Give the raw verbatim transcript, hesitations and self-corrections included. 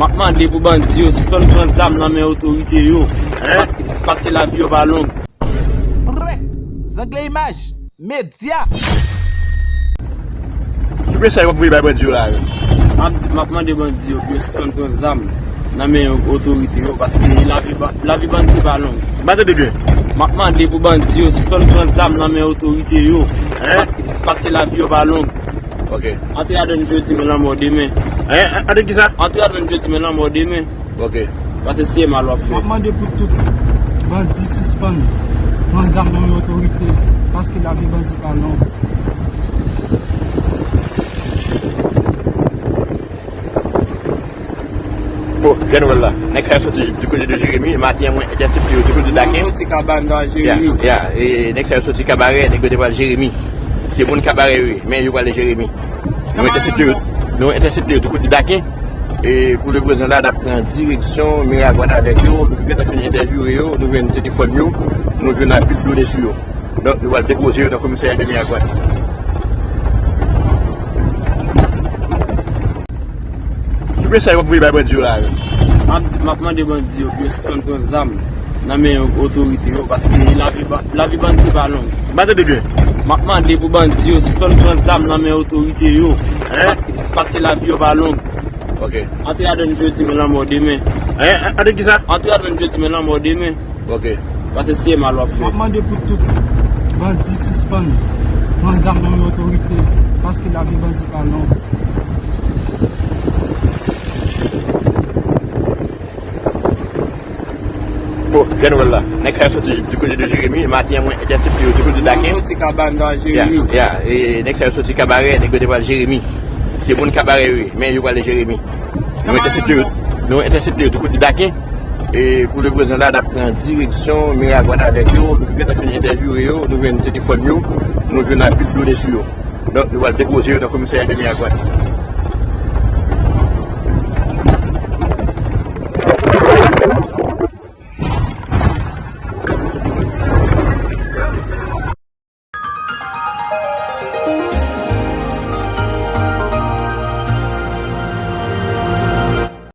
M ap mande pou bandi yo sispann pran zam nan men otorite yo, paske, paske lavi yo pa long. Prèt! Zangle Imaj, medya! Ki mesaj w ap voye bay bandi yo la menm? M ap di, m ap mande bandi yo pou yo sispann pran zam nan men otorite yo, paske lavi ba-, lavi bandi pa long. M pa tande byen. M ap mande pou bandi yo sispann pran zam nan men otorite yo, paske, paske lavi yo pa long. Ok. Antre adan n jodi, men lanmò demen. Hein? Antre kisa? Antre adan n jodi, men lanmò demen. Ok. Paske se mal w ap fè. M ap mande pou tout bandi sispann pran zam nan men otorite, paske lavi bandi pa long. Bon, jan nou wè l la, nèg sa yo soti du côté de Jérémie, maten an mwen entèsepte yo du côté de Dakin. Soti Kabarè, Jérémie. Ya, ya, e nèg sa yo soti Kabarè, nèg yo te pral Jérémie. Se moun Kabarè yo ye, men yo prale Jérémie. Nou entèsepte yo, nou entèsepte yo du côté de Dakin. E pou leprezan la, n ap pran direksyon Miragwàn avèk yo. Nou gentan fin entèvyouwe yo, nou jwenn telefòn yo, nou jwenn anpil done sou yo. Donk, nou pral depoze yo nan komisarya de Miragwàn. Ki mesaj w ap voye bay bandi yo la menm? M ap di, m ap mande bandi yo pou yo sispann pran zam nan men otorite yo, paske lavi ba-, lavi bandi pa long. M pa tande byen. M ap mande pou bandi yo sispann pran zam nan men otorite yo, paske, paske lavi yo pa long. Ok. Antre adan n jodi, men lanmò demen. Hein? Antre kisa? Antre adan n jodi, men lanmò demen. Ok. Paske se mal w ap fè. M ap mande pou tout bandi sispann pran zam nan men otorite, paske lavi bandi pa long. Bon, jan nou wè l la, nèg sa yo soti du côté de Jérémie, maten an mwen entèsepte yo du côté de Dakin. Soti Kabarè, Jérémie. Ya, ya, e nèg sa yo soti Kabarè, nèg yo te pral Jérémie. Se moun Kabarè yo ye, men yo prale Jérémie. Nou entèsepte yo, nou entèsepte yo du côté de Dakin. E pou leprezan la, n ap pran direksyon Miragwàn avèk yo. Nou gentan fin entèvyouwe yo, nou jwenn telefòn yo, nou jwenn anpil done sou yo. Donk, nou pral depoze yo nan komisarya de Miragwàn.